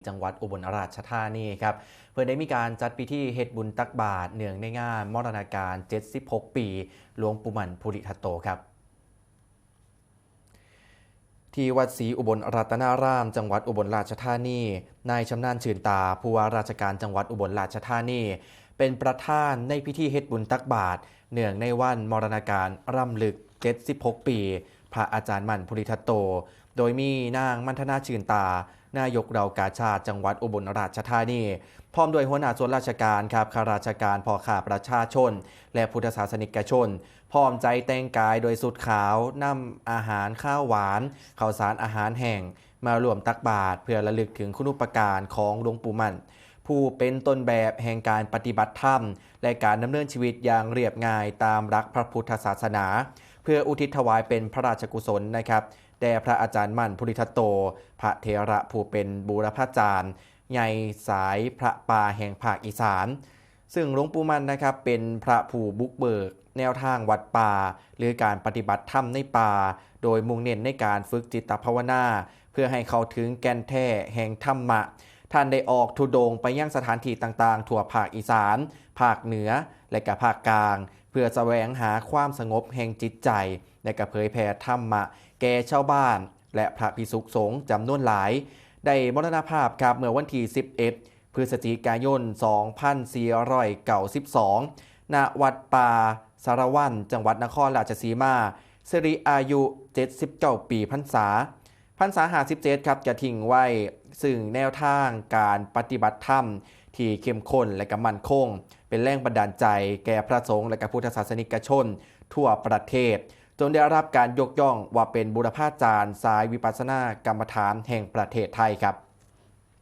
ຈັງຫວັດອຸບົນລາຊະທານີຄັບ ເພິ່ນໄດ້ມີການຈັດພິທີເຮັດບຸນຕັກບາດເນື່ອງໃນງານມໍລະນະການເຈັດສິບຫົກປີ ຫຼວງປູ່ໝັ້ນພູລິທັດໂຕຄັບ ທີ່ວັດສີອຸບົນລັດຕະນາຣາມ ຈັງຫວັດອຸບົນລາຊະທານີ, ນາຍຊຳນານ ຊື່ນຕາ ຜູ້ວ່າລາຊະການຈັງຫວັດອຸບົນລາຊະທານີ ເປັນປະທານໃນພິທີເຮັດບຸນຕັກບາດ ເນື່ອງໃນວັນມໍລະນະການລຳລຶກເຈັດສິບຫົກປີ ພະອາຈານໝັ້ນ ພູລິທັດໂຕ ໂດຍມີນາງ ມັນທະນາ ຊື່ນຕາ ນາຍົກເຫຼົ່າກາຊາດຈັງຫວັດອຸບົນລາຊະທານີ ພ້ອມດ້ວຍຫົວໜ້າສ່ວນລາຊະການຄັບ, ຂ້າລາຊະການ, ພໍ່ຄ້າປະຊາຊົນ ແລະ ພຸດທະສາສະນິກະຊົນ ພ້ອມໃຈແຕ່ງກາຍໂດຍຊຸດຂາວ, ນຳອາຫານຄາວຫວານ, ເຂົ້າສານອາຫານແຫ້ງ ມາຮ່ວມຕັກບາດ ເພື່ອລະລຶກເຖິງຄຸນູປະການຂອງຫຼວງປູ່ໝັ້ນ ຜູ້ເປັນຕົ້ນແບບແຫ່ງການປະຕິບັດທຳ ແລະ ການດຳເນີນຊີວິດຢ່າງລຽບງ່າຍຕາມຫຼັກພະພຸດທະສາສະໜາ ເພື່ອອຸທິດຖວາຍເປັນພະລາຊະກຸສົນນະຄັບ ແດ່ພະອາຈານໝັ້ນ ພູລິທັດໂຕ ພະເຖລະຜູ້ເປັນບູລະພາຈານໃຫຍ່ສາຍພະປ່າແຫ່ງພາກອີສານ. ຊຶ່ງຫຼວງປູ່ໝັ້ນນະຄັບ ເປັນພະຜູ້ບຸກເບີກແນວທາງວັດປ່າ ຫຼື ການປະຕິບັດທຳໃນປ່າ ໂດຍມຸ່ງເນັ້ນໃນການຝຶກຈິດຕະພາວະນາ ເພື່ອໃຫ້ເຂົ້າເຖິງແກ່ນແທ້ແຫ່ງທຳມະ. ທ່ານໄດ້ອອກທຸດົງໄປຍັງສະຖານທີ່ຕ່າງໆທົ່ວພາກອີສານ, ພາກເໜືອ ແລະ ກະພາກກາງ ເພື່ອສະແຫວງຫາຄວາມສະຫງົບແຫ່ງຈິດໃຈ ແລະ ກະເຜີຍແຜ່ທຳມະແກ່ຊາວບ້ານ ແລະ ພະພິສຸສົງຈຳນວນຫຼາຍ ໄດ້ມໍລະນະພາບຄັບ ເມື່ອວັນທີສິບເອັດ ພຶສຈິກາຍົນ ສອງພັນສີ່ຮ້ອຍເກົ້າສິບສອງ ນະວັດປ່າສາລະວັນ ຈັງຫວັດນະຄອນລາຊະສີມາ ສິລິອາຍຸເຈັດສິບເກົ້າປີພັນສາ. ພັນສາຫ້າສິບເຈັດຄັບ ຈະຖິ້ມໄວ້ຊຶ່ງແນວທາງການປະຕິບັດທຳທີ່ເຂັ້ມຂຸ້ນ ແລະ ກະໝັ້ນຄົງ ເປັນແຮງບັນດານໃຈແກ່ພະສົງ ແລະ ກະພຸດທະສາສະນິກະຊົນທົ່ວປະເທດ ຈົນໄດ້ຮັບການຍົກຍ້ອງວ່າເປັນບູລະພາຈານສາຍວິປັດສະນາກຳມະຖານແຫ່ງປະເທດໄທຄັບ.